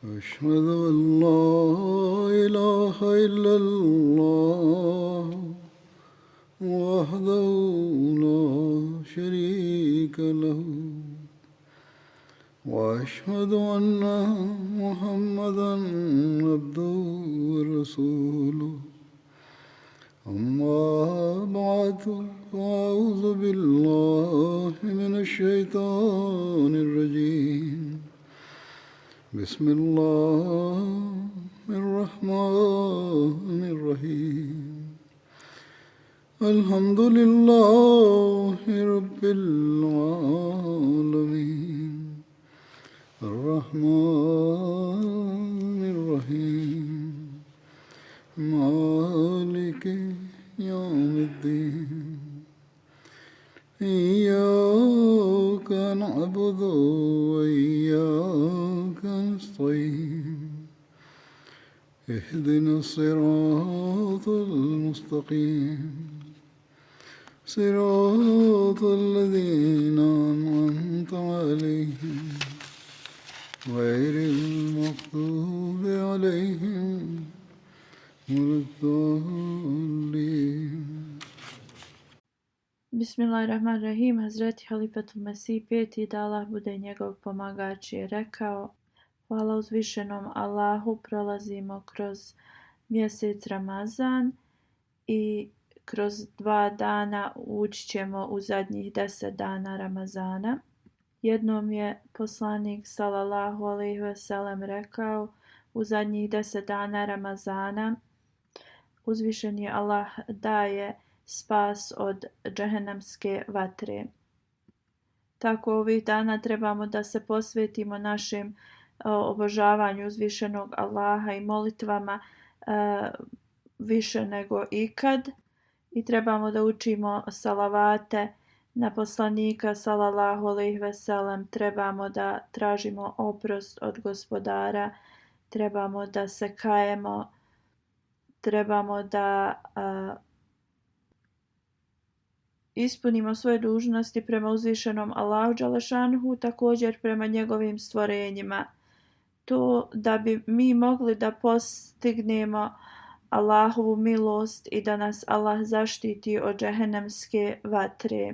أشهد أن لا إله إلا الله وحده لا شريك له وأشهد أن محمدا عبده ورسوله أما بعد فأعوذ بالله من الشيطان الرجيم بسم الله الرحمن الرحيم الحمد لله رب العالمين الرحمن الرحيم مالك يوم الدين إياك نعبد وإياك نستعين اهدنا الصراط المستقيم صراط الذين أنعمت عليهم غير المغضوب عليهم ولا الضالين. Bismillahirrahmanirrahim. Hazreti Halifatul Mesih peti da Allah bude njegov pomagač je rekao: Hvala uzvišenom Allahu, prolazimo kroz mjesec Ramazan i kroz 2 dana ući ćemo u zadnjih 10 dana Ramazana. Jednom je poslanik sallallahu alejhi ve sellem rekao: u zadnjih 10 dana Ramazana uzvišeni Allah daje spas od džehennemske vatre. Tako ovih dana trebamo da se posvetimo našem obožavanju uzvišenog Allaha i molitvama više nego ikad i trebamo da učimo salavate na poslanika sallallahu alejhi ve sellem, trebamo da tražimo oprost od Gospodara, trebamo da se kajemo, trebamo da ispunimo svoje dužnosti prema uzvišenom Allahu dželešanhu, također prema njegovim stvorenjima. To da bi mi mogli da postignemo Allahovu milost i da nas Allah zaštiti od džehennemske vatre.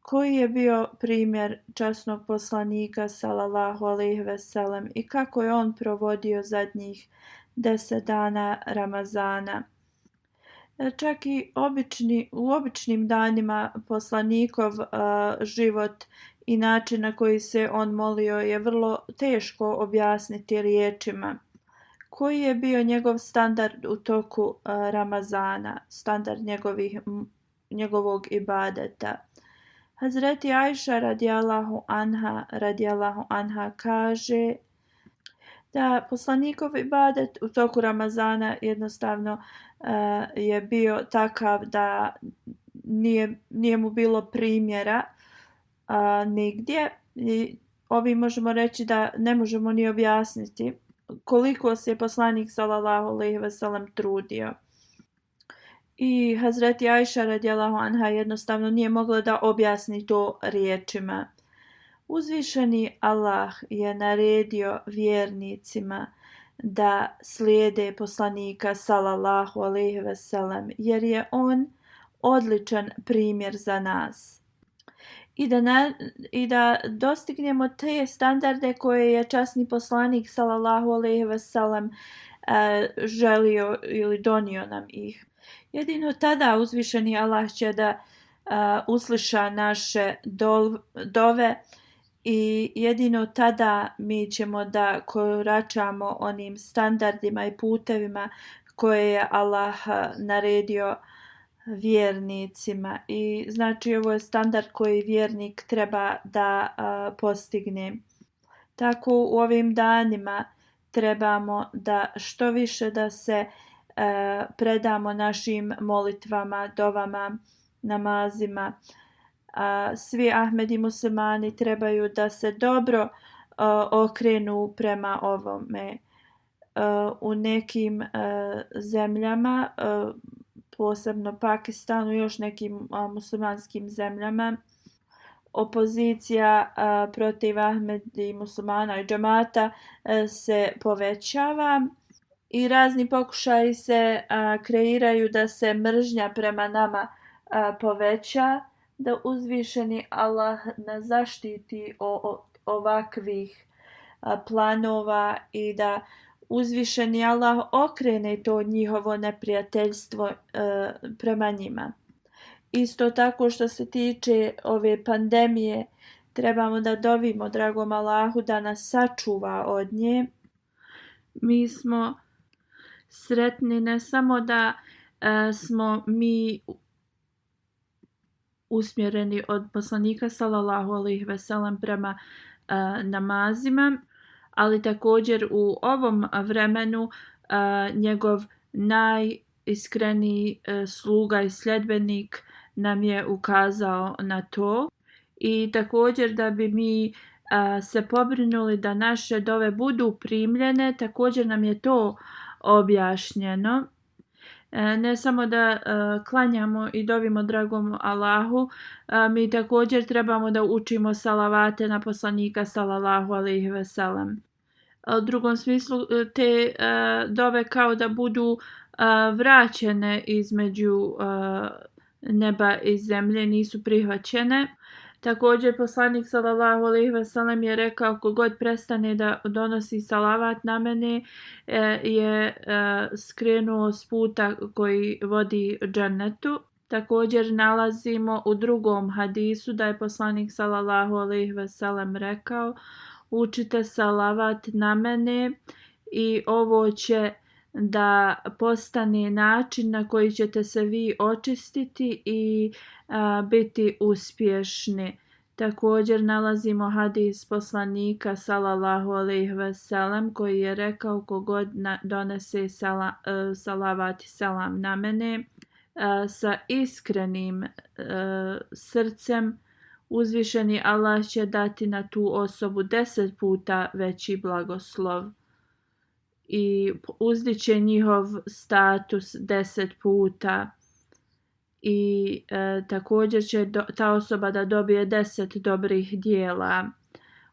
Koji je bio primjer časnog poslanika sallallahu alejhi ve sellem i kako je on provodio zadnjih 10 dana Ramazana? Čak i u običnim danima poslanikov život i način na koji se on molio je vrlo teško objasniti riječima. Koji je bio njegov standard u toku Ramazana, standard njegovog ibadeta? Hazreti Ajša radijallahu anha kaže da poslanikov ibadet u toku Ramazana jednostavno je bio takav da nije mu bilo primjera nigdje. I ovim možemo reći da ne možemo ni objasniti koliko se poslanik sallallahu alejhi ve sellem trudio. I Hazreti Ajša radijallahu anha jednostavno nije mogla da objasni to riječima. Uzvišeni Allah je naredio vjernicima da slijede poslanika sallallahu alejhi ve sellem, jer je on odličan primjer za nas. I da dostignemo te standarde koje je časni poslanik sallallahu alejhi ve sellem želio ili donio nam ih. Jedino tada uzvišeni Allah će da usliša naše dove i jedino tada mi ćemo da koračamo onim standardima i putevima koje je Allah naredio vjernicima. I znači ovo je standard koji vjernik treba da postigne. Tako u ovim danima trebamo da što više da se predamo našim molitvama, dovama, namazima. Svi Ahmedi muslimani trebaju da se dobro okrenu prema ovome. U nekim zemljama, posebno Pakistanu i još nekim muslimanskim zemljama, opozicija protiv Ahmedi muslimana i džamata se povećava i razni pokušaji se kreiraju da se mržnja prema nama poveća, da uzvišeni Allah nas zaštiti od ovakvih planova i da uzvišeni Allah okrene to njihovo neprijateljstvo prema njima. Isto tako što se tiče ove pandemije, trebamo da dovimo dragom Allahu da nas sačuva od nje. Mi smo sretni ne samo da smo mi usmjereni od poslanika sallallahu alejhi ve sellem prema namazima, ali također u ovom vremenu njegov najiskreniji sluga i sljedbenik nam je ukazao na to. I također da bi mi se pobrinuli da naše dove budu primljene, također nam je to objašnjeno. Ne samo da klanjamo i dovimo dragom Allahu, mi također trebamo da učimo salavate na poslanika sallallahu alejhi ve sellem. U drugom smislu te dove kao da budu vraćene između neba i zemlje, nisu prihvaćene. Također poslanik sallallahu alejhi ve sellem je rekao kogod prestane da donosi salavat na mene je skrenuo s puta koji vodi džennetu. Također nalazimo u drugom hadisu da je poslanik sallallahu alejhi ve sellem rekao učite salavat na mene i ovo će da postane način na koji ćete se vi očistiti i biti uspješni. Također nalazimo hadis poslanika sallallahu alejhi ve sellem koji je rekao kogod donese salavat i selam na mene sa iskrenim srcem, uzvišeni Allah će dati na tu osobu 10 puta veći blagoslov i uzdiće njihov status 10 puta i također će ta osoba da dobije 10 dobrih dijela.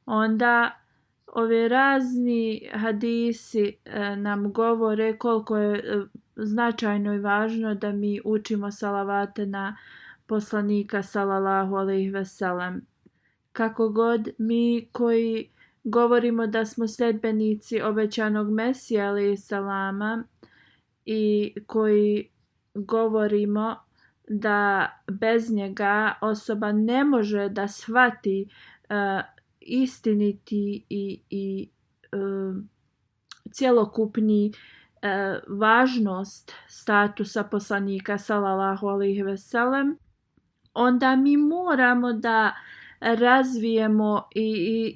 Onda ove razni hadisi nam govore koliko je značajno i važno da mi učimo salavate na poslanika sallallahu alejhi ve sellem. Kako god mi koji govorimo da smo sljedbenici obećanog Mesija alejhi salama i koji govorimo da bez njega osoba ne može da shvati istiniti i cjelokupni važnost statusa poslanika sallallahu alejhi ve sellem, onda mi moramo da razvijemo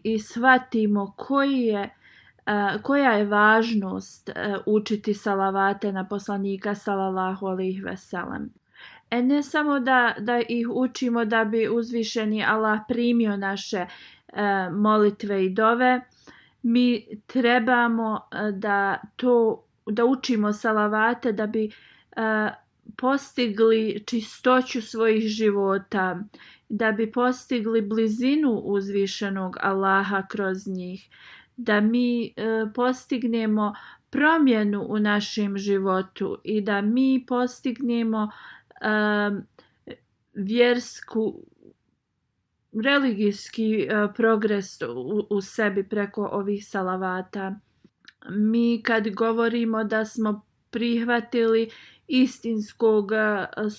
i shvatimo koja je važnost učiti salavate na poslanika sallallahu alejhi ve sellem. Ne samo da ih učimo da bi uzvišeni Allah primio naše molitve i dove, mi trebamo da učimo salavate da bi postigli čistoću svojih života, da bi postigli blizinu uzvišenog Allaha kroz njih, da mi postignemo promjenu u našem životu i da mi postignemo religijski progres u sebi preko ovih salavata. Mi kad govorimo da smo prihvatili istinskog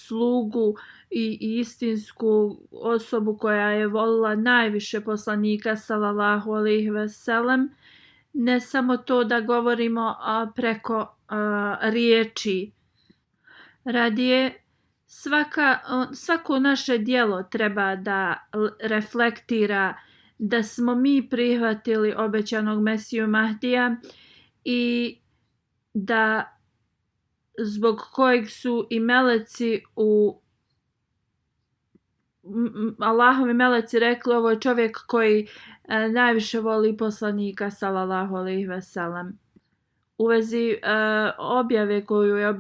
slugu i istinsku osobu koja je volila najviše poslanika sallallahu alejhi ve sellem, ne samo to da govorimo preko riječi. Radije svako naše djelo treba da reflektira da smo mi prihvatili obećanog Mesiju Mahdija i da zbog kojeg su i meleci Allahovi meleci rekli ovo je čovjek koji najviše voli poslanika sallallahu alejhi ve sellem. U vezi objave koju je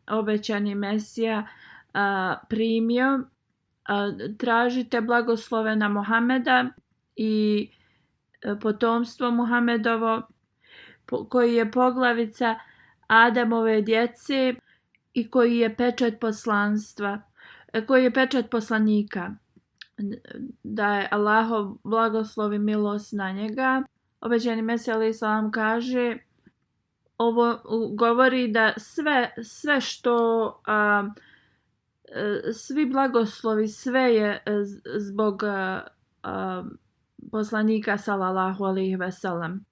obećani Mesija primio, tražite blagoslove na Muhameda i potomstvo Muhamedovo, koji je poglavica Adamove djece i koji je pečat poslanstva, koji je pečat poslanika. Da je Allahov blagoslov i milost na njega. Obećani Mesija alejhi selam kaže, ovo govori da sve što svi blagoslovi, sve je zbog poslanika sallallahu alejhi ve sellem.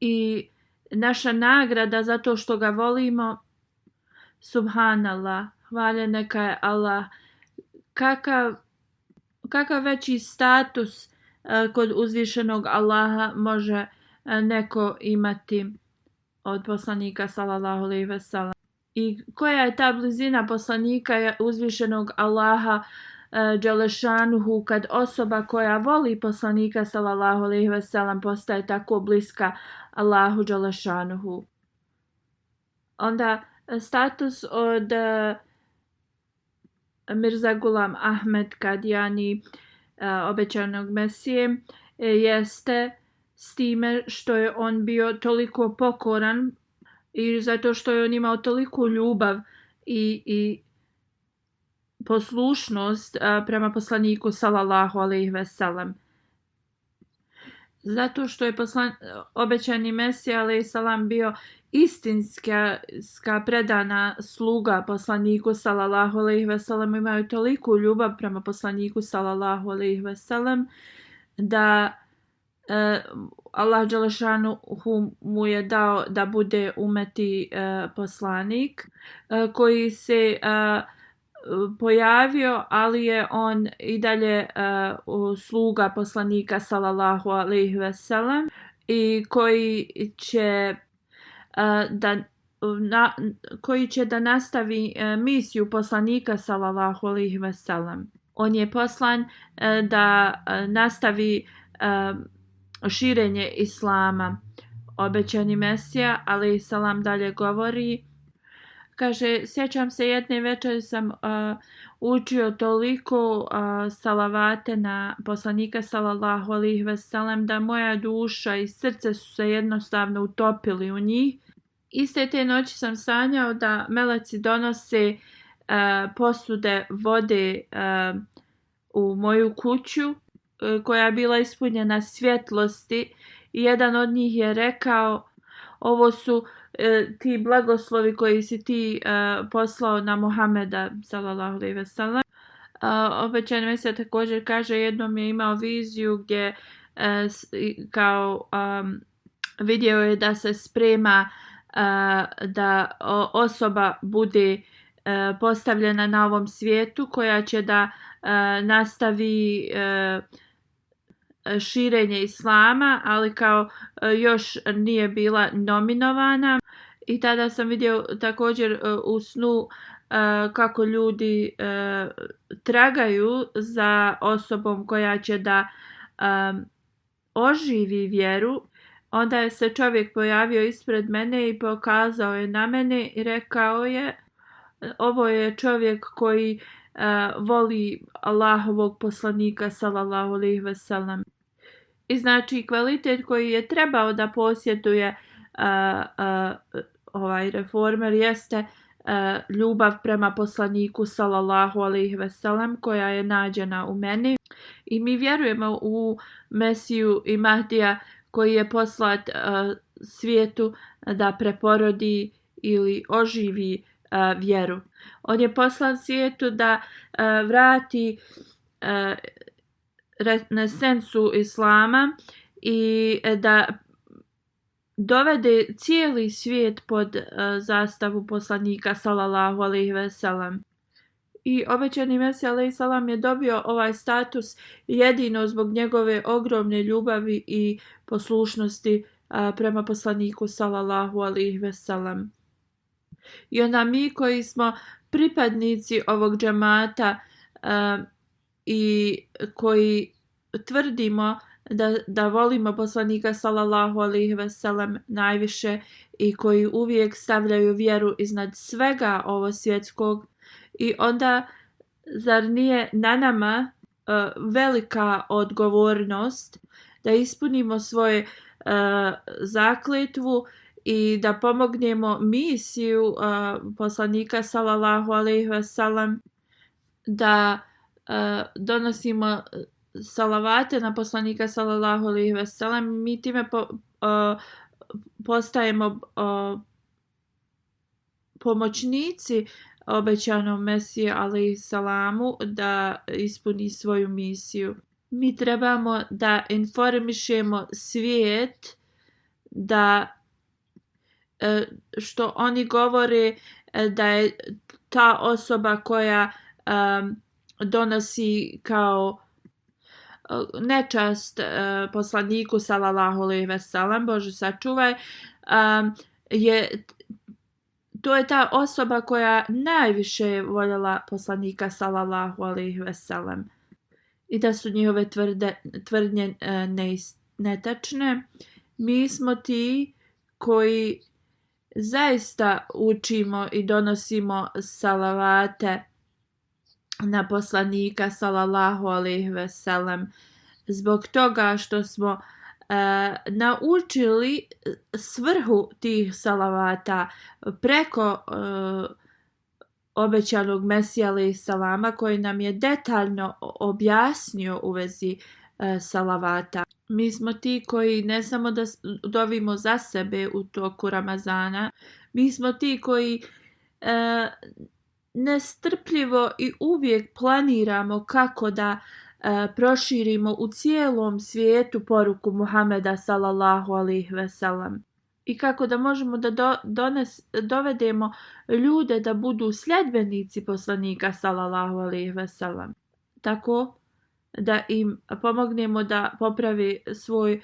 I naša nagrada zato što ga volimo, subhanallah, hvaljen neka je Allah, kakav veći status kod uzvišenog Allaha može neko imati od poslanika sallallahu alejhi ve sellem. I koja je ta blizina poslanika uzvišenog Allaha dželešanuhu, kad osoba koja voli poslanika sallallahu alejhi ve sellem postaje tako bliska Allahu dželešanuhu. Onda status od Mirza Gulam Ahmed Kadijani, obećanog Mesije, jeste s time što je on bio toliko pokoran i zato što je on imao toliku ljubav i poslušnost prema poslaniku sallallahu alejhi ve sellem. Zato što je obećani Mesija alejhi selam bio istinska predana sluga poslaniku sallallahu alejhi ve sellem, imaju toliku ljubav prema poslaniku sallallahu alejhi ve sellem da Allah dželešanuhu mu je dao da bude umeti poslanik koji se pojavio, ali je on i dalje sluga poslanika sallallahu alejhi ve sellem i koji će da nastavi misiju poslanika sallallahu alejhi ve sellem. On je poslan da nastavi širenje islama. Obećani Mesija alejhi selam dalje govori, kaže, sjećam se jedne večeri sam učio toliko salavate na poslanika sallallahu alejhi ve sellem da moja duša i srce su se jednostavno utopili u njih. Iste te noći sam sanjao da meleci donose posude vode u moju kuću koja je bila ispunjena svjetlosti i jedan od njih je rekao, ovo su ti blagoslovi koji si ti poslao na Muhameda sallallahu alejhi ve sellem. Obećani Mesija također kaže, jednom je imao viziju gdje kao vidio je da se sprema da osoba bude postavljena na ovom svijetu koja će da nastavi širenje islama, ali kao još nije bila nominovana. I tada sam vidio također u snu kako ljudi tragaju za osobom koja će da oživi vjeru. Onda je se čovjek pojavio ispred mene i pokazao je na mene i rekao je, ovo je čovjek koji voli Allahovog poslanika sallallahu alejhi ve sellem. I znači kvalitet koji je trebao da posjeduje ovaj reformer jeste ljubav prema poslaniku sallallahu alejhi ve sellem koja je nađena u meni. I mi vjerujemo u Mesiju i Mahdija koji je poslat svijetu da preporodi ili oživi vjeru. On je poslan svijetu da vrati renesansu islama i da dovede cijeli svijet pod zastavu poslanika sallallahu alejhi ve sellem. I obećani Mesija alejhi selam je dobio ovaj status jedino zbog njegove ogromne ljubavi i poslušnosti prema poslaniku sallallahu alejhi ve sellem. I onda mi koji smo pripadnici ovog džemata i koji tvrdimo da volimo poslanika sallallahu alejhi ve sellem najviše i koji uvijek stavljaju vjeru iznad svega ovo svjetskog, i onda Zar nije na nama velika odgovornost da ispunimo svoje zakletvu i da pomognemo misiju poslanika sallallahu alejhi ve sellem, da donosimo salavate na poslanika sallallahu alejhi ve sellem. Mi time postajemo pomoćnici obećanom Mesiji alejhi salamu da ispuni svoju misiju. Mi trebamo da informišemo svijet da što oni govore da je ta osoba koja donosi kao nečast poslaniku sallallahu alejhi ve sellem, Bože sačuvaj, to je ta osoba koja najviše voljela poslanika sallallahu alejhi ve sellem i da su njihove tvrdnje netačne. Mi smo ti koji zaista učimo i donosimo salavate na poslanika sallallahu alejhi ve sellem zbog toga što smo naučili svrhu tih salavata preko obećanog Mesija alejhi salama koji nam je detaljno objasnio u vezi salavata. Mi smo ti koji ne samo da dovimo za sebe u toku Ramazana, mi smo ti koji nestrpljivo i uvijek planiramo kako da proširimo u cijelom svijetu poruku Muhameda sallallahu alejhi ve sellem i kako da možemo da dovedemo ljude da budu sljedbenici poslanika sallallahu alejhi ve sellem, tako da im pomognemo da popravi svoj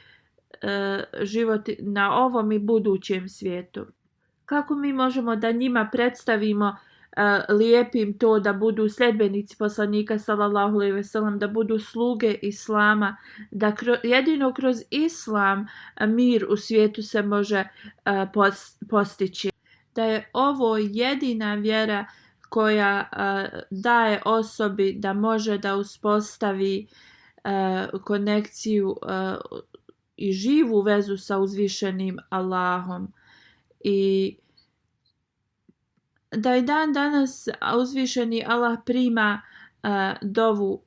život na ovom i budućem svijetu. Kako mi možemo da njima predstavimo lijepim to da budu sljedbenici poslanika sallallahu alejhi ve sellem, da budu sluge islama, da jedino kroz islam mir u svijetu se može postići, da je ovo jedina vjera koja daje osobi da može da uspostavi konekciju i živu vezu sa uzvišenim Allahom, i da i dan danas uzvišeni Allah prima dovu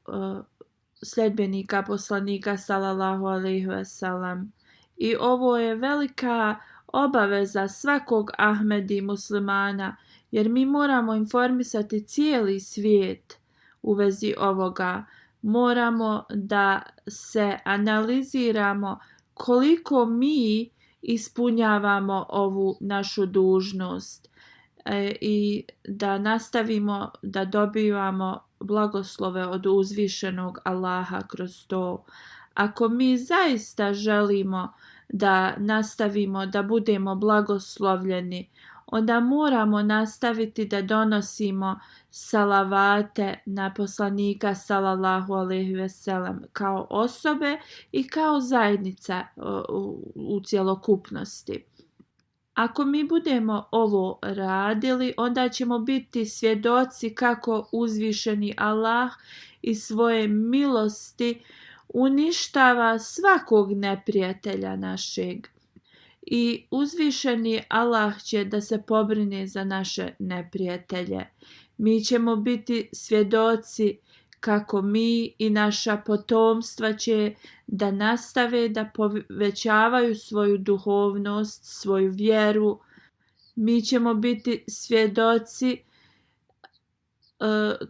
sljedbenika poslanika sallallahu alejhi ve sellem. I ovo je velika obaveza svakog Ahmedi muslimana, jer mi moramo informisati cijeli svijet u vezi ovoga. Moramo da se analiziramo koliko mi ispunjavamo ovu našu dužnost i da nastavimo da dobivamo blagoslove od uzvišenog Allaha kroz to. Ako mi zaista želimo da nastavimo da budemo blagoslovljeni, onda moramo nastaviti da donosimo salavate na poslanika sallallahu alejhi ve sellem kao osobe i kao zajednica u cjelokupnosti. Ako mi budemo ovo radili, onda ćemo biti svjedoci kako uzvišeni Allah iz svoje milosti uništava svakog neprijatelja našeg. I uzvišeni Allah će da se pobrine za naše neprijatelje. Mi ćemo biti svjedoci kako mi i naša potomstva će da nastave da povećavaju svoju duhovnost, svoju vjeru. Mi ćemo biti svjedoci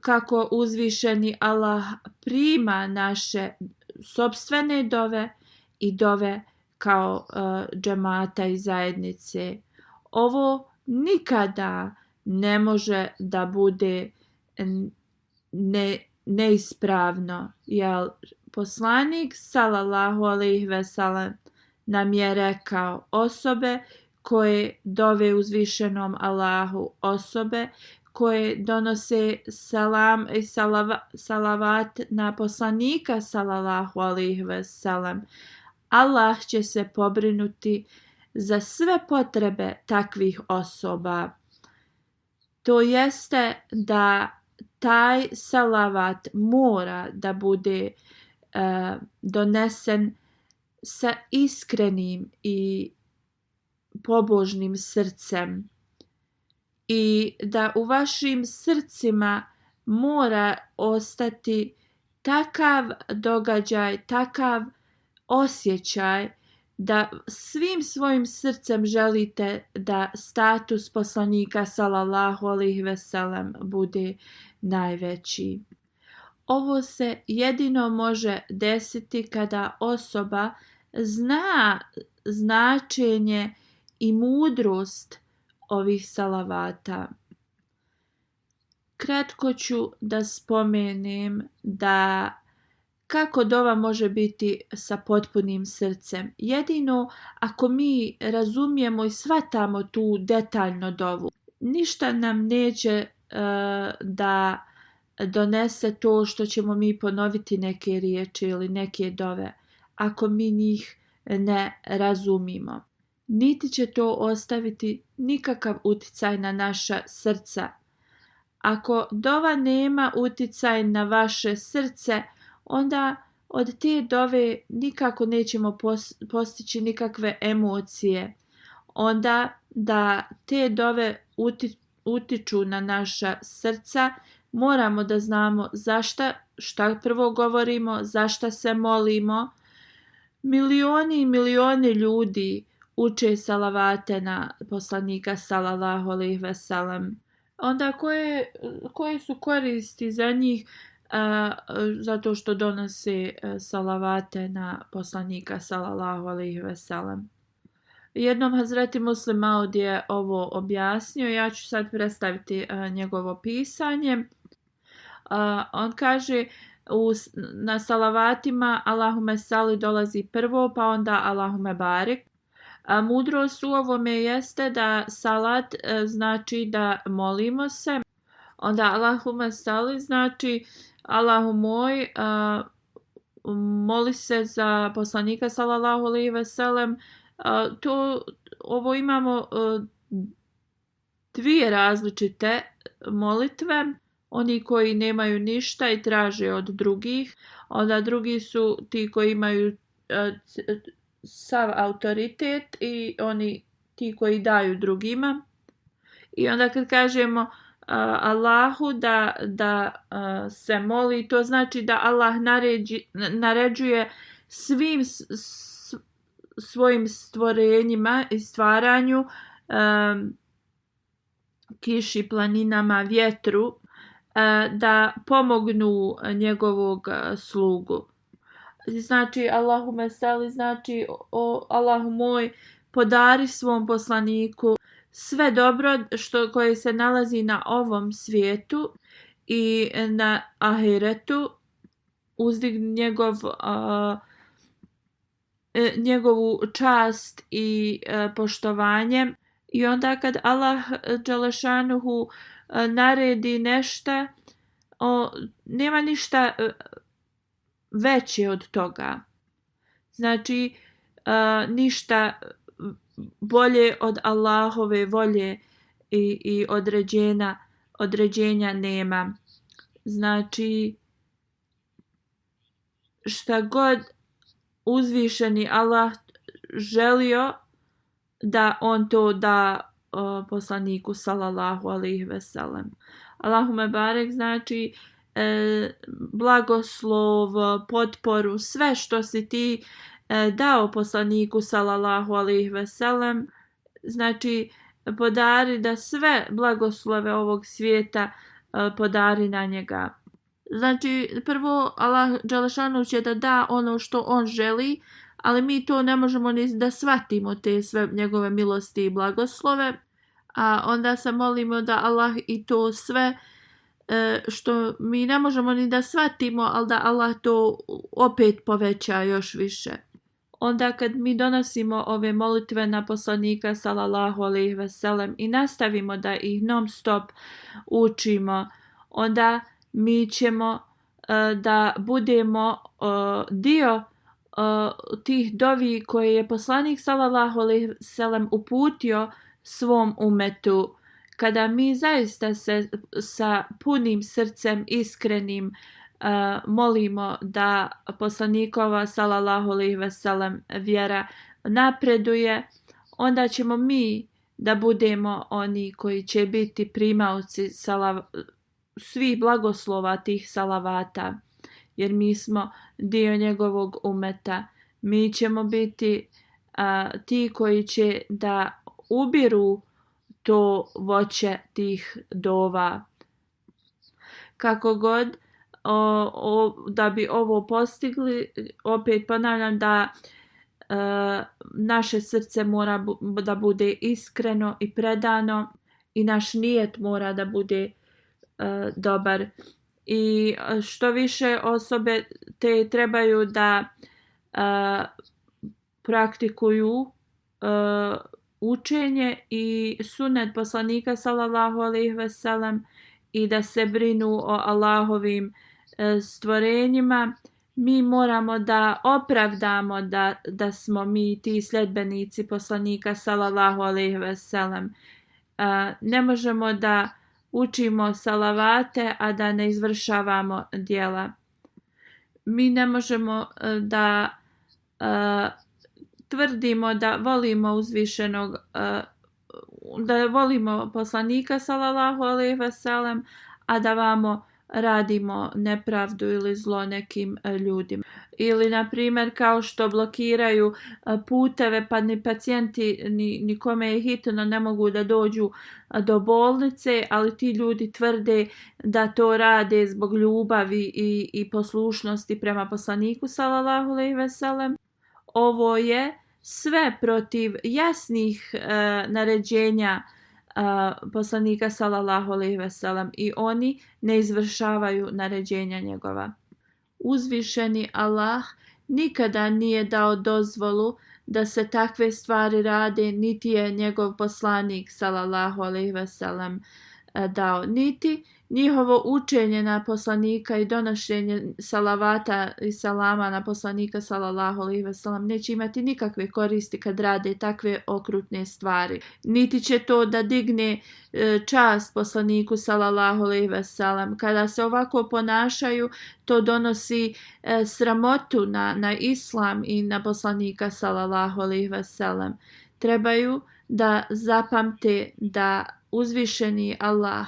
kako uzvišeni Allah prima naše sopstvene dove i dove kao džemata i zajednice. Ovo nikada ne može da bude neispravno, jer poslanik sallallahu alejhi ve sellem nam je rekao: osobe koje dove uzvišenom Allahu, osobe koje donose salam i salavat na poslanika sallallahu alejhi ve sellem, Allah će se pobrinuti za sve potrebe takvih osoba. To jeste da taj salavat mora da bude donesen sa iskrenim i pobožnim srcem i da u vašim srcima mora ostati takav događaj, takav osjećaj da svim svojim srcem želite da status poslanika sallallahu alejhi ve sellem bude najveći. Ovo se jedino može desiti kada osoba zna značenje i mudrost ovih salavata. Kratko ću da spomenem da kako dova može biti sa potpunim srcem. Jedino ako mi razumijemo i shvatamo tu detaljno dovu. Ništa nam neće da donese to što ćemo mi ponoviti neke riječi ili neke dove, ako mi njih ne razumimo. Niti će to ostaviti nikakav uticaj na naša srca. Ako dova nema uticaj na vaše srce, onda od te dove nikako nećemo postići nikakve emocije. Onda da te dove utiču na naša srca, moramo da znamo šta prvo govorimo, zašta se molimo. Milioni i milioni ljudi uče salavate na poslanika sallallahu alejhi ve sellem. Onda koje su koristi za njih zato što donose salavate na poslanika sallallahu alejhi ve sellem? Jednom Hazreti Muslim Maud je ovo objasnio, ja ću sad predstaviti njegovo pisanje. On kaže na salavatima Allahume sali dolazi prvo, pa onda Allahume barik. Mudrost u ovome jeste da salat znači da molimo se, onda Allahume sali znači Allahu moj, moli se za poslanika sallallahu alejhi ve sellem. Ovo imamo dvije različite molitve. Oni koji nemaju ništa i traže od drugih, onda drugi su ti koji imaju sav autoritet i oni ti koji daju drugima. I onda kad kažemo Allahu da se moli, to znači da Allah naređuje svim svojim stvorenjima i stvaranju, kiši, planinama, vjetru, da pomognu njegovog slugu. Znači Allahume sali znači o Allahu moj, podari svom poslaniku sve dobro koje se nalazi na ovom svijetu i na ahiretu, uzdigni njegovu čast i poštovanje. I onda kad Allah dželešanuhu naredi nešto, nema ništa veće od toga. Znači ništa bolje od Allahove volje i određenja nema. Znači šta god uzvišeni Allah želio da on to da poslaniku sallallahu alejhi ve sellem. Allahume barek znači blagoslov, potporu, sve što si ti dao poslaniku sallallahu alejhi ve sellem, znači podari da sve blagoslove ovog svijeta podari na njega. Znači prvo Allah dželešanu će da ono što on želi, ali mi to ne možemo ni da shvatimo te sve njegove milosti i blagoslove, a onda se molimo da Allah i to sve što mi ne možemo ni da shvatimo, ali da Allah to opet poveća još više. Onda kad mi donosimo ove molitve na poslanika sallallahu alejhi ve sellem i nastavimo da ih non stop učimo, onda mi ćemo da budemo dio tih dovi koje je poslanik sallallahu alejhi ve sellem uputio svom umetu kada mi zaista se sa punim srcem iskrenim molimo da poslanikova sallallahu alejhi ve sellem vjera napreduje, onda ćemo mi da budemo oni koji će biti primaoci svih blagoslova tih salavata, jer mi smo dio njegovog umeta. Mi ćemo biti ti koji će da ubiru to voće tih dova. Kako god, da bi ovo postigli, opet ponavljam da naše srce mora da bude iskreno i predano i naš nijet mora da bude dobar. I što više osobe te trebaju da praktikuju učenje i sunet poslanika sallallahu alejhi ve sellem i da se brinu o Allahovim stvorenjima, mi moramo da opravdamo da smo mi ti sljedbenici poslanika sallallahu alejhi ve sellem. Ne možemo da učimo salavate, a da ne izvršavamo djela. Mi ne možemo da tvrdimo da volimo uzvišenog, da volimo poslanika sallallahu alejhi ve sellem, a da vamo radimo nepravdu ili zlo nekim ljudima. Ili, na primjer, kao što blokiraju puteve, pa ni pacijenti, nikome je hitno, ne mogu da dođu do bolnice, ali ti ljudi tvrde da to rade zbog ljubavi i poslušnosti prema poslaniku sallallahu alejhi ve sellem. Ovo je sve protiv jasnih naređenja poslanika sallallahu alejhi ve sellem i oni ne izvršavaju naređenja njegova. Uzvišeni Allah nikada nije dao dozvolu da se takve stvari rade, niti je njegov poslanik sallallahu alejhi ve sellem dao, niti njihovo učenje na poslanika i donošenje salavata i salama na poslanika sallallahu alejhi ve sellem neće imati nikakve koristi kad rade takve okrutne stvari. Niti će to da digne čast poslaniku sallallahu alejhi ve sellem. Kada se ovako ponašaju, to donosi sramotu na islam i na poslanika sallallahu alejhi ve sellem. Trebaju da zapamte da uzvišeni Allah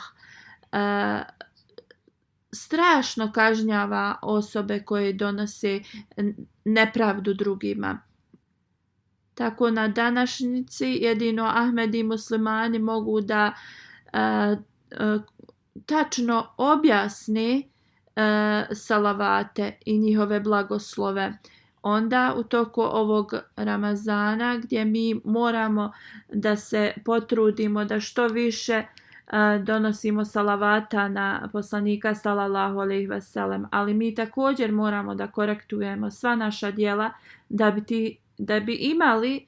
strašno kažnjava osobe koje donose nepravdu drugima. Tako na današnjici jedino Ahmedi muslimani mogu da tačno objasne salavate i njihove blagoslove. Onda u toku ovog Ramazana, gdje mi moramo da se potrudimo da što više donosimo salavata na poslanika sallallahu alejhi ve sellem, ali mi također moramo da korektujemo sva naša djela da bi imali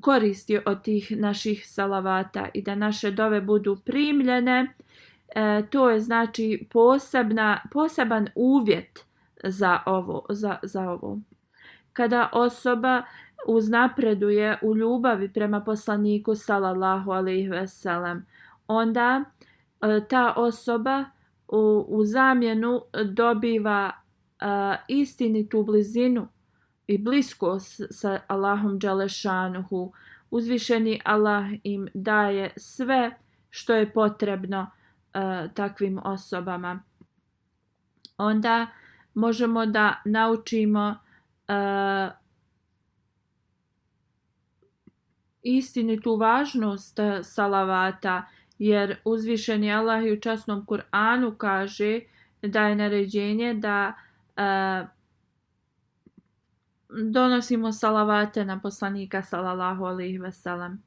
koristi od tih naših salavata i da naše dove budu primljene. To je znači poseban uvjet za ovo. Kada osoba uznapreduje u ljubavi prema poslaniku sallallahu alejhi ve sellem, onda ta osoba u zamjenu dobiva istinitu blizinu i bliskost sa Allahom dželešanuhu. Uzvišeni Allah im daje sve što je potrebno takvim osobama. Onda možemo da naučimo istinitu važnost salavata, jer uzvišeni Allah u časnom Kur'anu kaže da je naređenje da donosimo salavate na poslanika sallallahu alejhi ve sellem.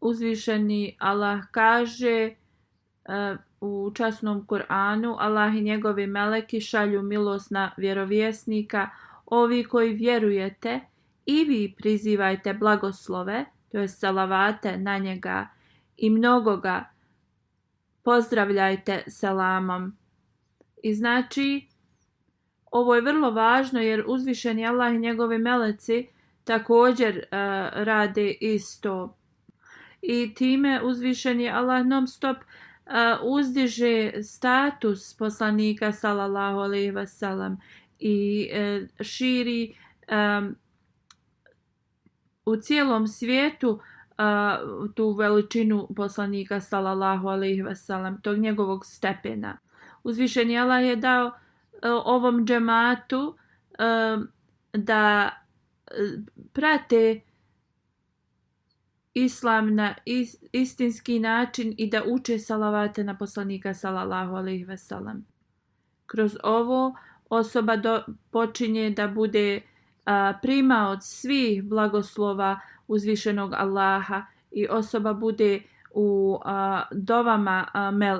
Uzvišeni Allah kaže u časnom Kur'anu: Allah i njegovi meleki šalju milost na vjerovjesnika, ovi koji vjerujete i vi prizivajte blagoslove, to je salavate na njega, i mnogo ga pozdravljajte selamom. I znači, ovo je vrlo važno jer uzvišeni Allah i njegovi meleci također rade isto. I time uzvišeni Allah non stop uzdiže status poslanika sallallahu alejhi ve sellem i širi u cijelom svijetu tu veličinu poslanika sallallahu alejhi ve sellem, tog njegovog stepena. Uzvišeni Allah je dao ovom džematu da prate islam na istinski način i da uče salavate na poslanika sallallahu alejhi ve sellem. Kroz ovo osoba počinje da bude primaoc svih blagoslova uzvišenog Allaha i osoba bude u dovama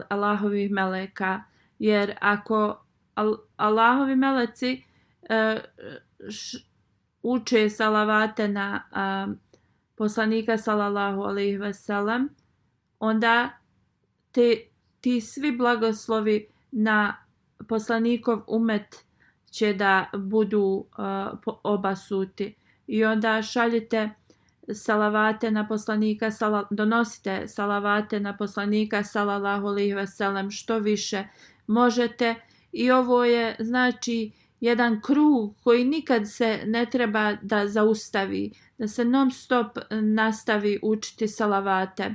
Allahovih meleka, jer ako Allahovi meleci uče salavate na poslanika sallallahu alejhi ve sellem, onda ti svi blagoslovi na poslanikov umet će da budu obasuti. I onda šaljite salavate na poslanika, donosite salavate na poslanika sallallahu alejhi ve sellem što više možete. I ovo je znači jedan krug koji nikad se ne treba da zaustavi, da se non stop nastavi učiti salavate.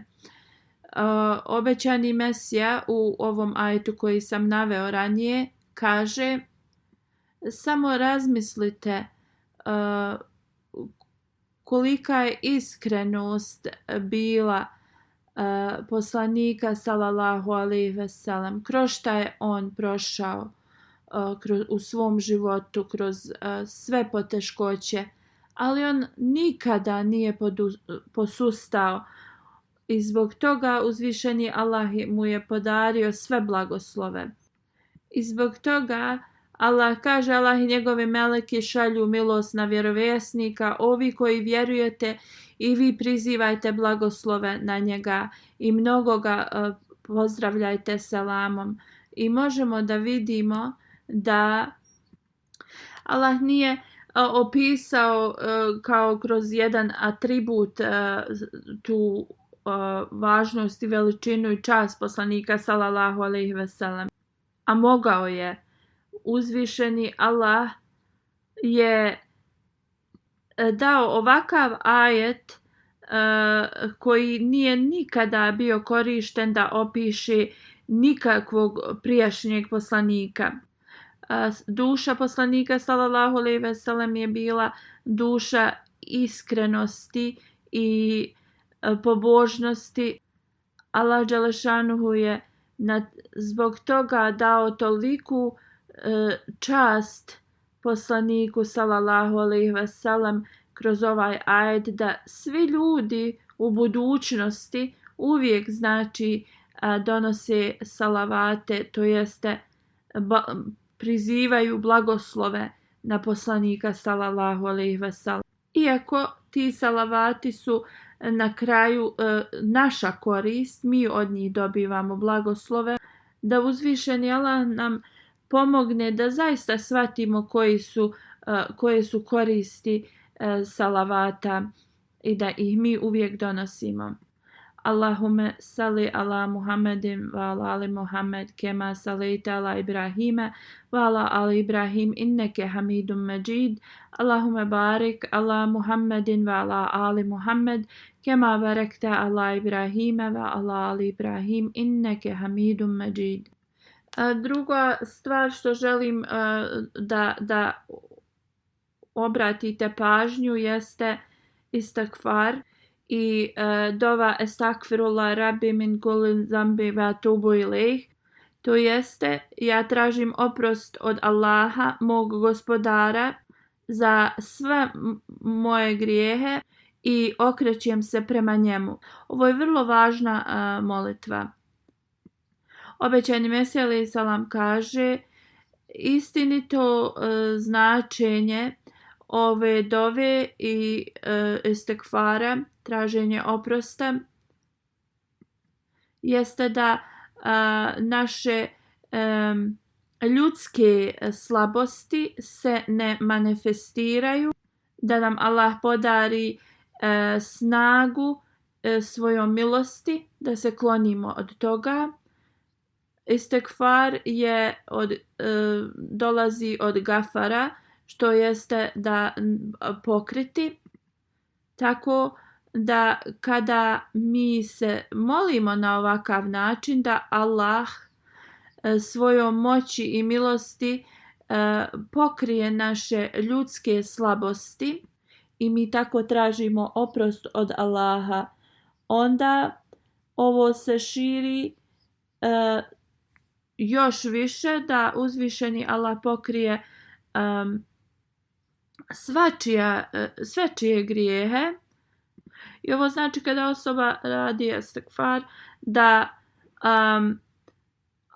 Obećani Mesija u ovom ajetu koji sam naveo ranije kaže: samo razmislite kolika je iskrenost bila poslanika sallallahu alejhi ve sellem, kroz šta je on prošao u svom životu, kroz sve poteškoće, ali on nikada nije posustao i zbog toga uzvišeni Allah mu je podario sve blagoslove. I zbog toga Allah kaže, Allah i njegovi meleki šalju milost na vjerovjesnika, ovi koji vjerujete i vi prizivajte blagoslove na njega i mnogo ga pozdravljajte selamom. I možemo da vidimo da Allah nije opisao kao kroz jedan atribut tu važnost i veličinu i čast poslanika sallallahu alejhi ve sellem, a mogao je. Uzvišeni Allah je dao ovakav ajet koji nije nikada bio korišten da opiše nikakvog prijašnjeg poslanika. Duša poslanika sallallahu alejhi ve sellem je bila duša iskrenosti i pobožnosti. Allah dželešanuhu je zbog toga dao toliku čast poslaniku sallallahu alejhi ve sellem kroz ovaj ajet da svi ljudi u budućnosti uvijek znači donose salavate, to jeste prizivaju blagoslove na poslanika sallallahu alejhi ve sellem. Iako ti salavati su na kraju naša korist, mi od njih dobivamo blagoslove, da uzvišeni Allah nam pomogne da zaista shvatimo koje su koristi salavata i da ih mi uvijek donosimo. Allahumme salli ala Muhammedin wa ala ali Muhammed kema sallaita ala Ibrahima wa ala ali Ibrahim inneke hamidum majid. Allahumme barik ala Muhammedin wa ala ali Muhammed kema barakta ala Ibrahima wa ala ali Ibrahim inneke hamidum majid. Druga stvar što želim da obratite pažnju jeste istakfar i dova estakfirullah rabbi min kulli zambi wa atubu ilejh. To jeste, ja tražim oprost od Allaha, mog gospodara, za sve moje grijehe i okrećem se prema njemu. Ovo je vrlo važna molitva. Obećani Mesija alejhi selam kaže: istinito značenje ove dove i istikfara, traženje oprosta, jeste da naše ljudske slabosti se ne manifestiraju, da nam Allah podari snagu svojom milosti, da se klonimo od toga. Istekfar je dolazi od gafara, što jeste da pokriti, tako da kada mi se molimo na ovakav način, da Allah svojom moći i milosti pokrije naše ljudske slabosti i mi tako tražimo oprost od Allaha, onda ovo se širi još više, da uzvišeni Allah pokrije svačije grijehe. I ovo znači kada osoba radi istikfar, da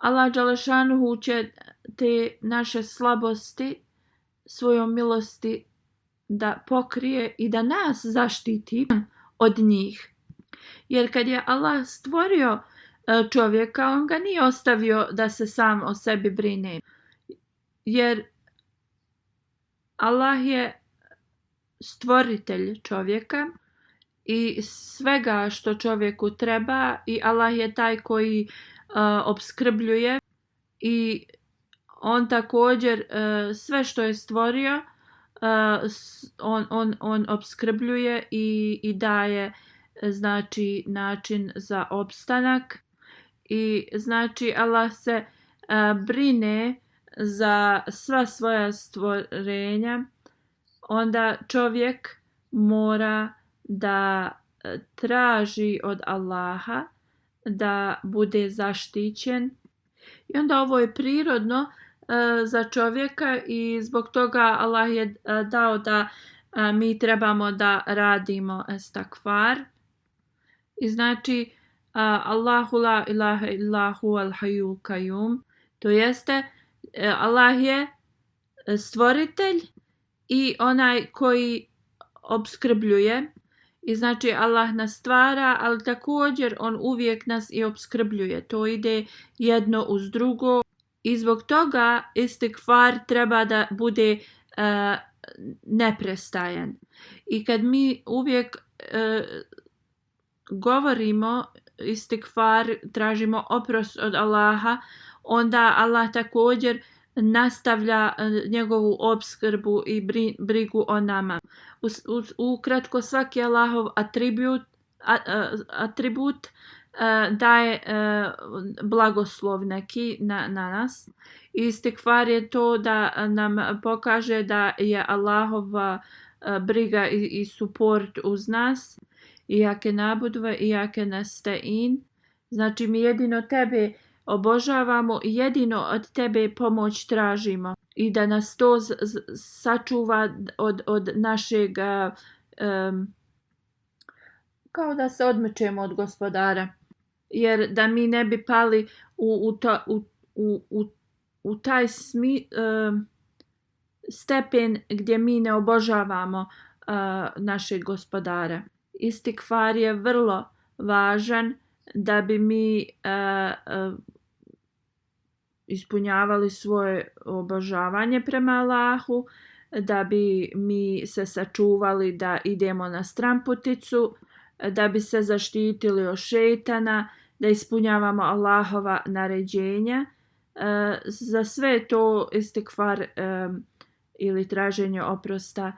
Allah dželešanuhu će te naše slabosti svojom milosti da pokrije i da nas zaštiti od njih. Jer kad je Allah stvorio čovjeka, on ga nije ostavio da se sam o sebi brine. Jer Allah je stvoritelj čovjeka i svega što čovjeku treba, i Allah je taj koji opskrbljuje, i on također sve što je stvorio on opskrbljuje i daje znači način za opstanak. I znači Allah se brine za sva svoja stvorenja. Onda čovjek mora da traži od Allaha da bude zaštićen. I onda ovo je prirodno za čovjeka i zbog toga Allah je dao da mi trebamo da radimo istikfar. I znači Allahu la ilaha illahu al hayyul qayyum, to jeste Allah je stvoritelj i onaj koji opskrbljuje. I znači Allah nas stvara, ali također on uvijek nas i opskrbljuje. To ide jedno uz drugo. I zbog toga istikfar treba da bude neprestajan. I kad mi uvijek govorimo istikfar, tražimo oprost od Allaha, onda Allah također nastavlja njegovu opskrbu i brigu o nama. Ukratko, svaki Allahov atribut daje blagoslov neki na nas. Istikfar je to da nam pokaže da je Allahova briga i support uz nas. Iyake nabudu ve iyake nestaîn. Znači mi jedino tebe obožavamo i jedino od tebe pomoć tražimo. I da nas to sačuva od našeg kao da se odmičemo od Gospodara. Jer da mi ne bi pali u taj stepen gdje mi ne obožavamo našeg Gospodara. Istikfar je vrlo važan da bi mi ispunjavali svoje obožavanje prema Allahu, da bi mi se sačuvali da idemo na stramputicu, da bi se zaštitili od šejtana, da ispunjavamo Allahova naređenja. Za sve to istikfar ili traženje oprosta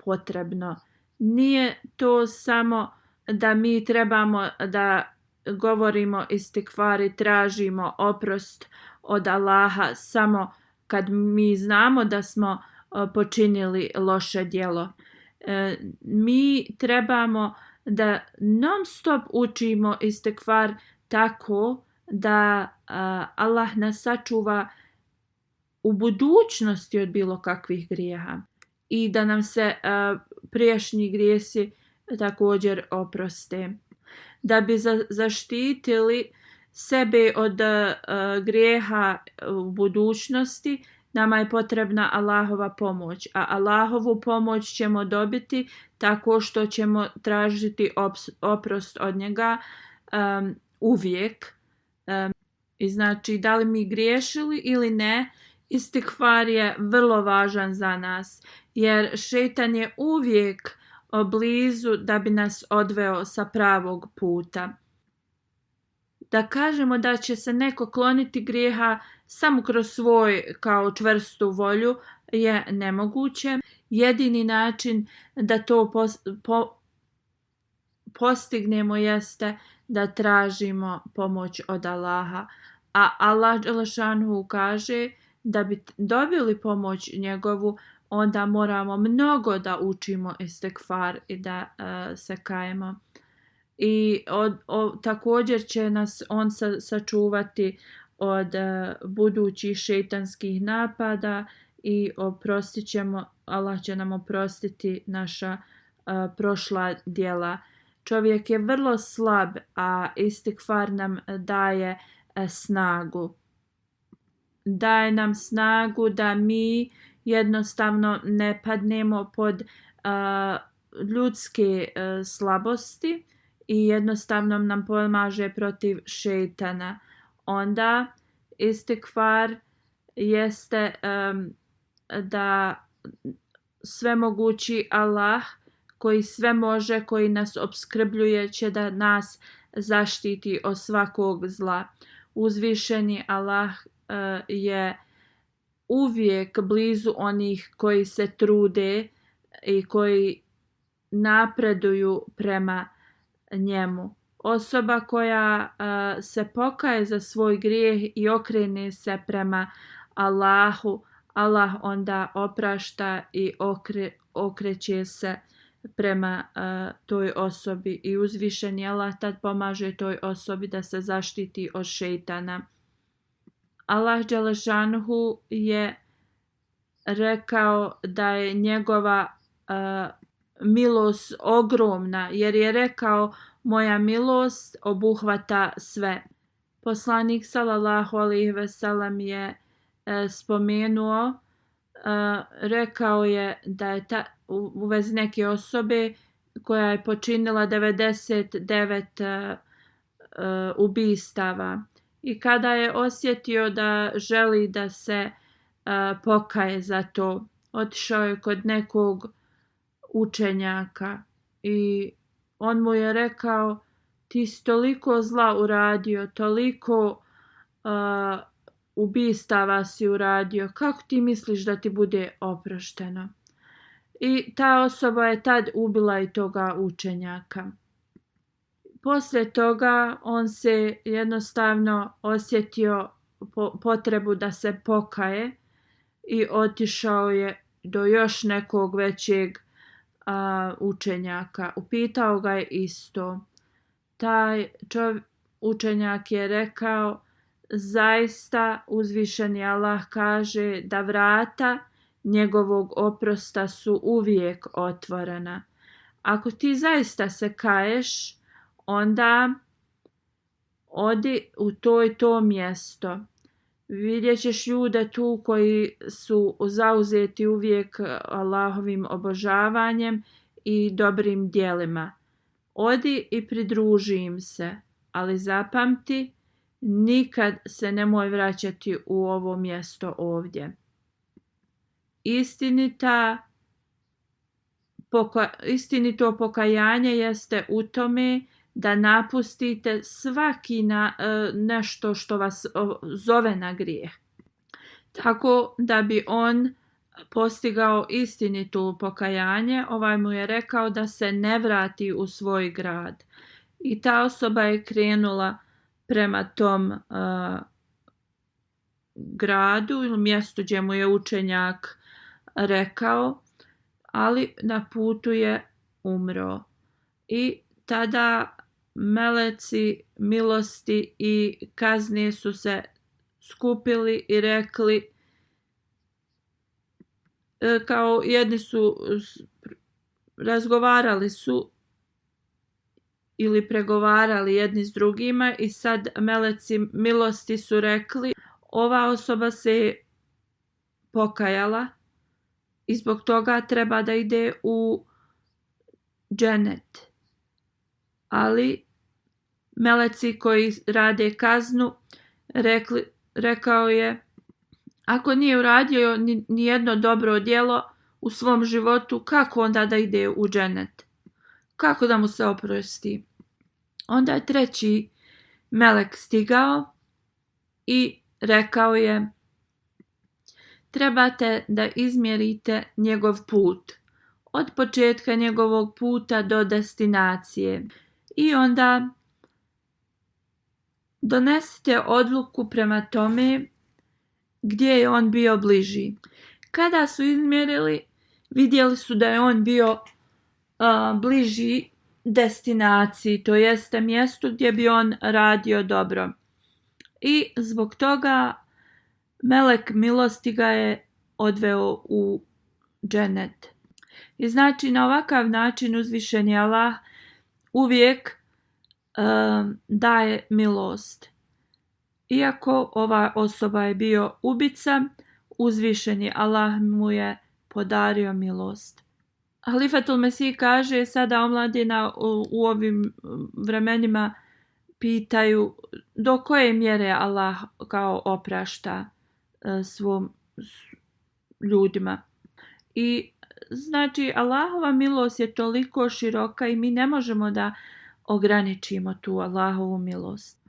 potrebno. Nije to samo da mi trebamo da govorimo istikfar i tražimo oprost od Allaha samo kad mi znamo da smo počinili loše djelo. Mi trebamo da non stop učimo istikfar tako da Allah nas sačuva u budućnosti od bilo kakvih grijeha i da nam se prijašnji grijesi također oproste. Da bi zaštitili sebe od grijeha u budućnosti, nama je potrebna Allahova pomoć. A Allahovu pomoć ćemo dobiti tako što ćemo tražiti oprost od njega uvijek. I znači, da li mi griješili ili ne, Istikfar je vrlo važan za nas, jer šejtan je uvijek blizu da bi nas odveo sa pravog puta. Da kažemo da će se neko kloniti grijeha samo kroz svoj kao čvrstu volju je nemoguće. Jedini način da to postignemo jeste da tražimo pomoć od Allaha. A Allah dželle kaže da bi dobili pomoć njegovu, onda moramo mnogo da učimo istikfar i da se kajemo. I također će nas on sačuvati od budućih šejtanskih napada i Allah će nam oprostiti naša prošla djela. Čovjek je vrlo slab, a istikfar nam daje snagu. Daje nam snagu da mi jednostavno ne padnemo pod ljudske slabosti i jednostavno nam pomaže protiv šejtana. Onda istikfar jeste da svemogući Allah koji sve može, koji nas opskrbljuje, će da nas zaštiti od svakog zla. Uzvišeni Allah je uvijek blizu onih koji se trude i koji napreduju prema njemu. Osoba koja se pokaje za svoj grijeh i okrene se prema Allahu, Allah onda oprašta i okreće se prema toj osobi i uzvišeni Allah tad pomaže toj osobi da se zaštiti od šejtana. Allah dželešanuhu je rekao da je njegova milost ogromna, jer je rekao moja milost obuhvata sve. Poslanik sallallahu alejhi ve sellem je spomenuo, rekao je da je u vezi neke osobe koja je počinila 99 ubistava i kada je osjetio da želi da se pokaje za to, otišao je kod nekog učenjaka i on mu je rekao ti si toliko zla uradio, toliko ubistava si uradio, kako ti misliš da ti bude oprošteno? I ta osoba je tad ubila i toga učenjaka. Poslije toga on se jednostavno osjetio potrebu da se pokaje i otišao je do još nekog većeg učenjaka. Upitao ga je isto. Taj učenjak je rekao zaista uzvišeni Allah kaže da vrata njegovog oprosta su uvijek otvorena. Ako ti zaista se kaješ, onda odi u to i to mjesto. Vidjet ćeš ljude tu koji su zauzeti uvijek Allahovim obožavanjem i dobrim djelima. Odi i pridruži im se, ali zapamti, nikad se nemoj vraćati u ovo mjesto ovdje. Istinito pokajanje jeste u tome da napustite svaki nešto što vas zove na grijeh. Tako da bi on postigao istinito pokajanje, ovaj mu je rekao da se ne vrati u svoj grad. I ta osoba je krenula prema tom gradu ili mjestu gdje mu je učenjak rekao, ali na putu je umro. I tada meleci milosti i kazne su se skupili i rekli, kao jedni su razgovarali su ili pregovarali jedni s drugima i sad meleci milosti su rekli ova osoba se pokajala i zbog toga treba da ide u džennet. Ali meleci koji rade kaznu rekao je ako nije uradio ni jedno dobro djelo u svom životu, kako onda da ide u džennet? Kako da mu se oprosti? Onda je treći melek stigao i rekao je: trebate da izmjerite njegov put od početka njegovog puta do destinacije i onda donesite odluku prema tome gdje je on bio bliži. Kada su izmjerili, vidjeli su da je on bio bliži destinaciji, to jeste mjestu gdje bi on radio dobro. I zbog toga melek milosti ga je odveo u džennet. I znači na ovakav način uzvišeni Allah uvijek daje milost. Iako ova osoba je bio ubica, uzvišeni Allah mu je podario milost. Halifatul Mesih kaže sada omladina u ovim vremenima pitaju do koje mjere Allah kao oprašta svom ljudima. I znači Allahova milost je toliko široka i mi ne možemo da ograničimo tu Allahovu milost.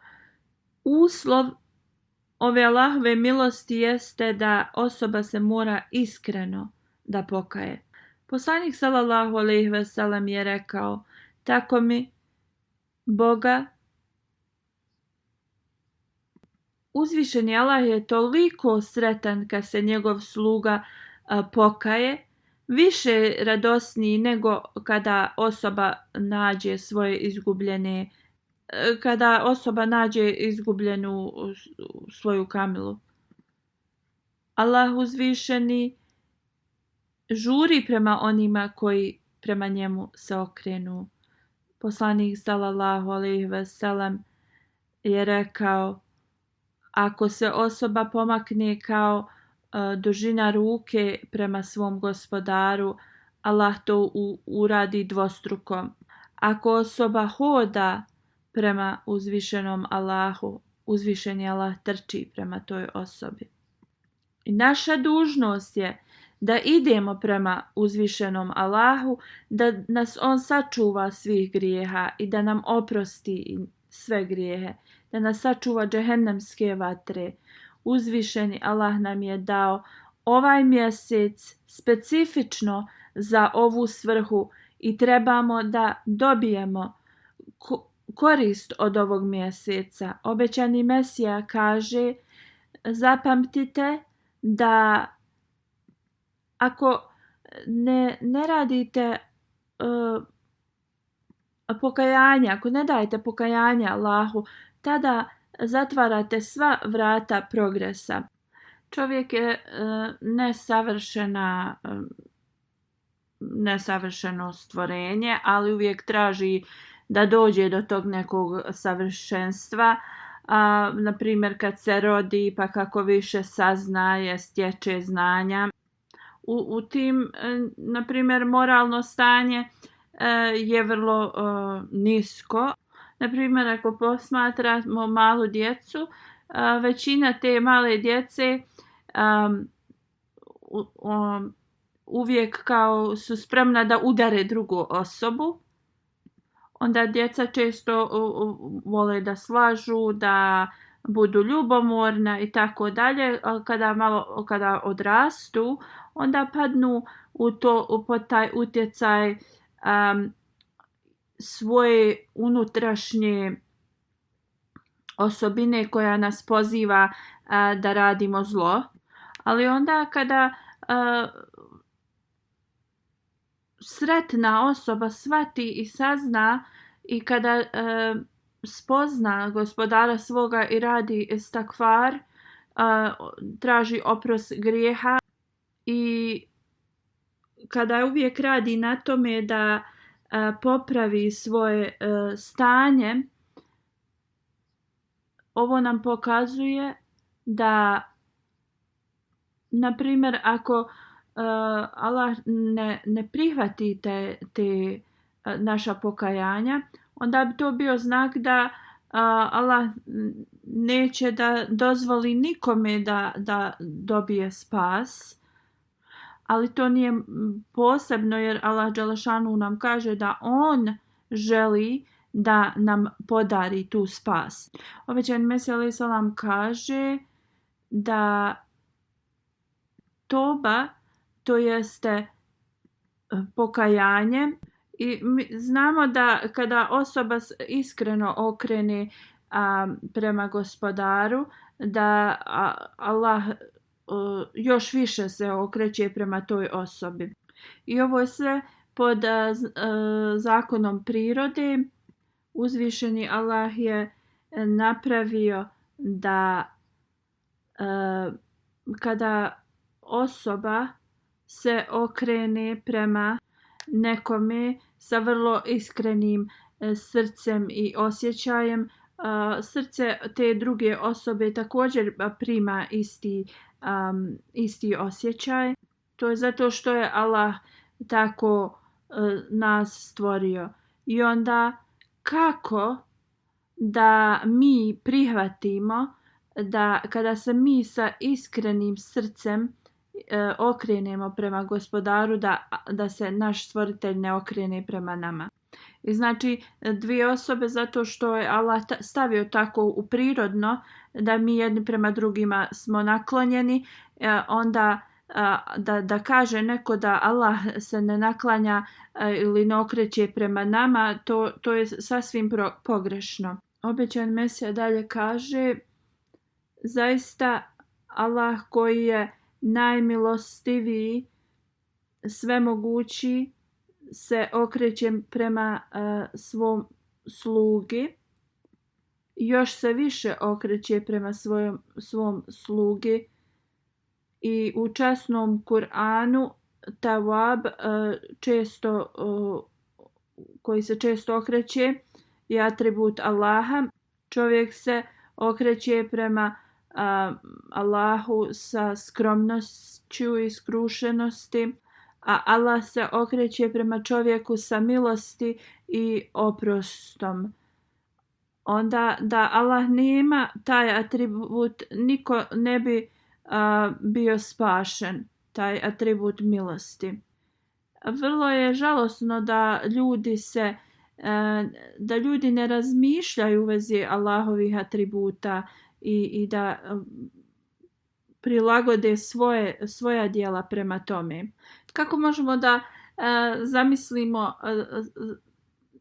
Uslov ove Allahove milosti jeste da osoba se mora iskreno da pokaje. Poslanik sallallahu alejhi ve sellem je rekao: tako mi Boga, uzvišeni Allah je toliko sretan kad se njegov sluga pokaje, više radosniji nego kada osoba nađe svoje izgubljene, kada osoba nađe izgubljenu svoju kamilu. Allah uzvišeni žuri prema onima koji prema njemu se okrenu. Poslanik sallallahu alejhi ve sellem je rekao: ako se osoba pomakne kao dužina ruke prema svom gospodaru, Allah to uradi dvostruko. Ako osoba hoda prema uzvišenom Allahu, uzvišeni Allah trči prema toj osobi. I naša dužnost je da idemo prema uzvišenom Allahu, da nas on sačuva svih grijeha i da nam oprosti sve grijehe, da nas sačuva džehennemske vatre. Uzvišeni Allah nam je dao ovaj mjesec specifično za ovu svrhu i trebamo da dobijemo korist od ovog mjeseca. Obećani Mesija kaže: zapamtite da ako ne radite pokajanje, ako ne dajete pokajanje Allahu, tada zatvarate sva vrata progresa. Čovjek je nesavršeno stvorenje, ali uvijek traži da dođe do tog nekog savršenstva. Na primjer kad se rodi, pa kako više saznaje, stječe znanja. U tim, na primjer, moralno stanje je vrlo nisko. Na primjer, ako posmatramo malu djecu, većina te male djece uvijek kao su spremna da udare drugu osobu. Onda djeca često vole da slažu, da budu ljubomorna i tako dalje. Kada odrastu, onda padnu pod taj utjecaj svoje unutrašnje osobine koja nas poziva da radimo zlo. Ali onda kada sretna osoba shvati i sazna i kada spozna gospodara svoga i radi istakfar, traži oprost grijeha i kada uvijek radi na tome da popravi svoje stanje, ovo nam pokazuje da, na primjer, ako Allah ne prihvati te naša pokajanja, onda bi to bio znak da Allah neće da dozvoli nikome da dobije spas, ali to nije posebno jer Allah dželešanu nam kaže da on želi da nam podari tu spas. Obećani Mesija alejhi selam kaže da toba, to jeste pokajanje, i mi znamo da kada osoba iskreno okrene prema gospodaru, da Allah još više se okreće prema toj osobi. I ovo je sve pod zakonom prirode. Uzvišeni Allah je napravio da kada osoba se okrene prema nekome sa vrlo iskrenim srcem i osjećajem, srce te druge osobe također prima isti osjećaj. To je zato što je Allah tako nas stvorio. I onda kako da mi prihvatimo da kada se mi sa iskrenim srcem okrenemo prema gospodaru, da se naš stvoritelj ne okrene prema nama. I znači dvije osobe, zato što je Allah stavio tako u prirodno da mi jedni prema drugima smo naklonjeni, onda da kaže neko da Allah se ne naklanja ili ne okreće prema nama, to je sasvim pogrešno. Obećan Mesija dalje kaže: zaista Allah koji je najmilostiviji, svemogući, se okreće prema svom slugi, još se više okreće prema svom slugi. I u časnom Kur'anu Tawab, koji se često okreće, je atribut Allaha. Čovjek se okreće prema Allahu sa skromnošću i skrušenosti, a Allah se okreće prema čovjeku sa milosti i oprostom. Onda da Allah nema taj atribut, niko ne bi bio spašen, taj atribut milosti. Vrlo je žalosno da ljudi ne razmišljaju u vezi Allahovih atributa i da prilagode svoja djela prema tome. Kako možemo da zamislimo,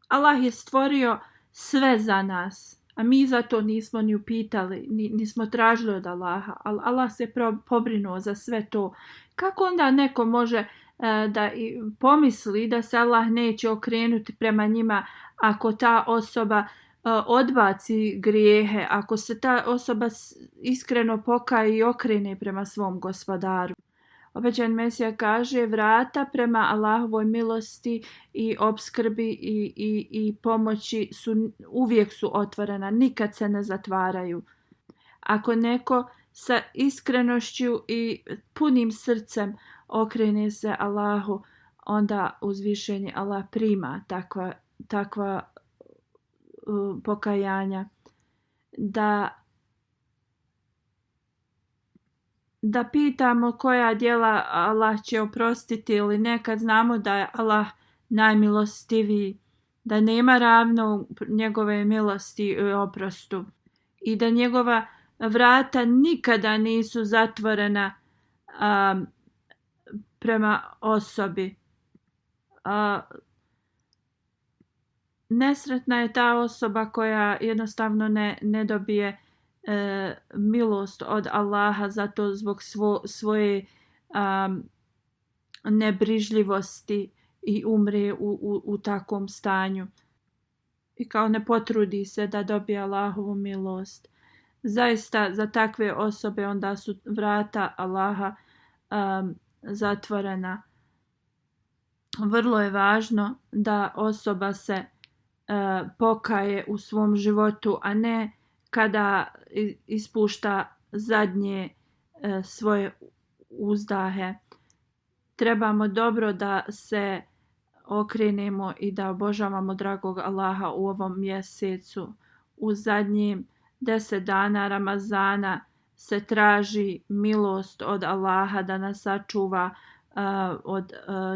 Allah je stvorio sve za nas, a mi za to nismo ni upitali, nismo tražili od Allaha, ali Allah se pobrinuo za sve to. Kako onda neko može da pomisli da se Allah neće okrenuti prema njima ako ta osoba odbaci grijehe, ako se ta osoba iskreno pokaje i okrene prema svom gospodaru? Obećan Mesija kaže: vrata prema Allahovoj milosti i opskrbi i pomoći uvijek su otvorena, nikad se ne zatvaraju. Ako neko sa iskrenošću i punim srcem okrene se Allahu, onda uzvišeni Allah prima takva pokajanja. Da pitamo koja djela Allah će oprostiti ili nekad, znamo da je Allah najmilostiviji, da nema ravno njegove milosti i oprostu i da njegova vrata nikada nisu zatvorena prema osobi. Nesretna je ta osoba koja jednostavno ne dobije milost od Allaha zato zbog svoje nebrižljivosti i umre u takvom stanju i kao ne potrudi se da dobije Allahovu milost. Zaista za takve osobe onda su vrata Allaha zatvorena. Vrlo je važno da osoba se pokaje u svom životu, a ne kada ispušta zadnje svoje uzdahe. Trebamo dobro da se okrenemo i da obožavamo dragog Allaha u ovom mjesecu, u zadnjim 10 dana Ramazana se traži milost od Allaha da nas sačuva od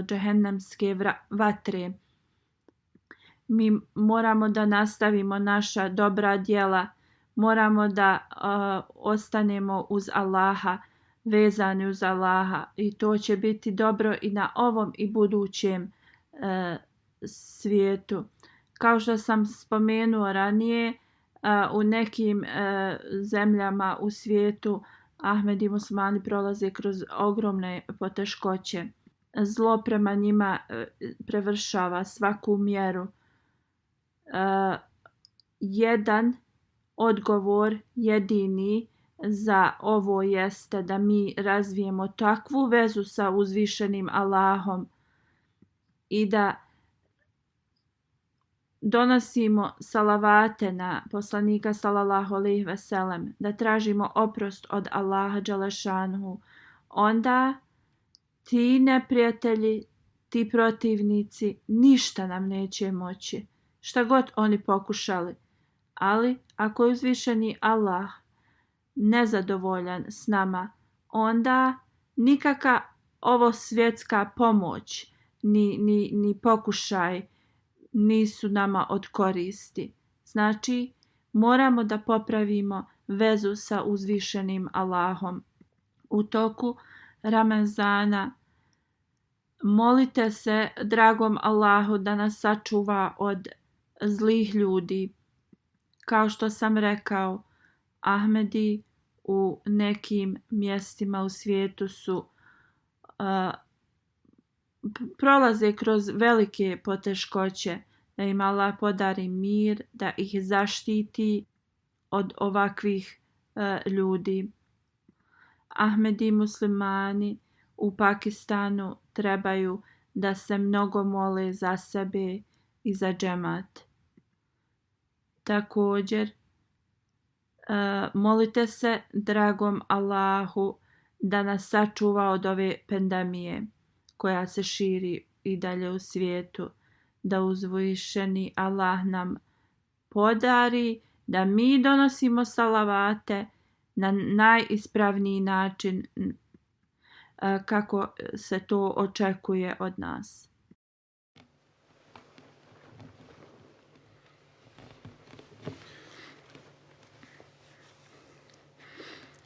džehennemske vatre. Mi moramo da nastavimo naša dobra djela, moramo da ostanemo uz Allaha, vezani uz Allaha, i to će biti dobro i na ovom i budućem svijetu. Kao što sam spomenuo ranije, u nekim zemljama u svijetu Ahmedi muslimani prolaze kroz ogromne poteškoće. Zlo prema njima prevršava svaku mjeru. Jedan odgovor jedini za ovo jeste da mi razvijemo takvu vezu sa uzvišenim Allahom i da donosimo salavate na poslanika sallallahu alejhi ve sellem, da tražimo oprost od Allaha dželešanhu, onda ti neprijatelji, ti protivnici ništa nam neće moći, šta god oni pokušali. Ali ako je uzvišeni Allah nezadovoljan s nama, onda nikakva ovo svjetska pomoć ni pokušaj nisu nama od koristi. Znači, moramo da popravimo vezu sa uzvišenim Allahom. U toku Ramazana molite se dragom Allahu da nas sačuva od zlih ljudi. Kao što sam rekao, Ahmedi u nekim mjestima u svijetu su prolaze kroz velike poteškoće, da im Allah podari mir, da ih zaštiti od ovakvih ljudi. Ahmedi muslimani u Pakistanu trebaju da se mnogo mole za sebe i za džemat. Također, molite se dragom Allahu da nas sačuva od ove pandemije koja se širi i dalje u svijetu, da uzvišeni Allah nam podari da mi donosimo salavate na najispravniji način kako se to očekuje od nas.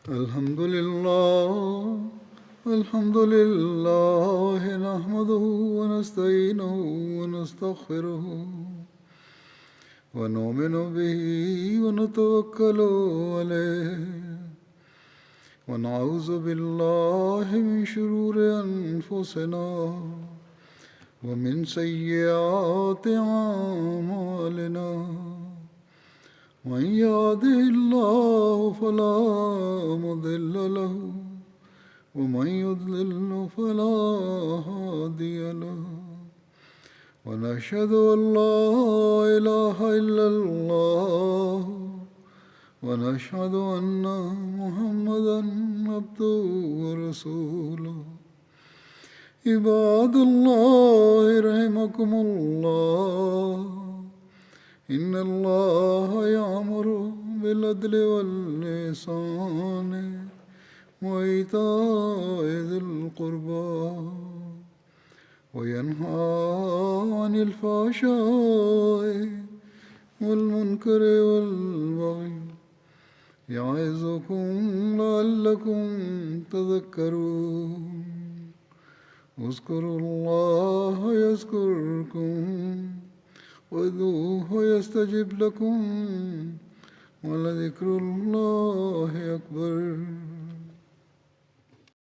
Alhamdulillah, nahmaduhu wa nasta'inuhu wa nastaghfiruhu wa nu'minu bihi wa natawakkalu alayhi wa na'udzu billahi min shururi anfusina wa min sayyiati a'malina. من يهده الله فلا مضل له ومن يضلل فلا هادي له ونشهد أن لا إله إلا الله ونشهد أن محمدا عبده ورسوله عباد الله رحمكم الله إن الله يأمر بالعدل والإحسان وإيتاء ذي القربى وينهى عن الفحشاء والمنكر والبغي يعظكم لعلكم تذكرون اذكروا الله يذكركم وادعوه يستجب لكم ولذكر الله أكبر.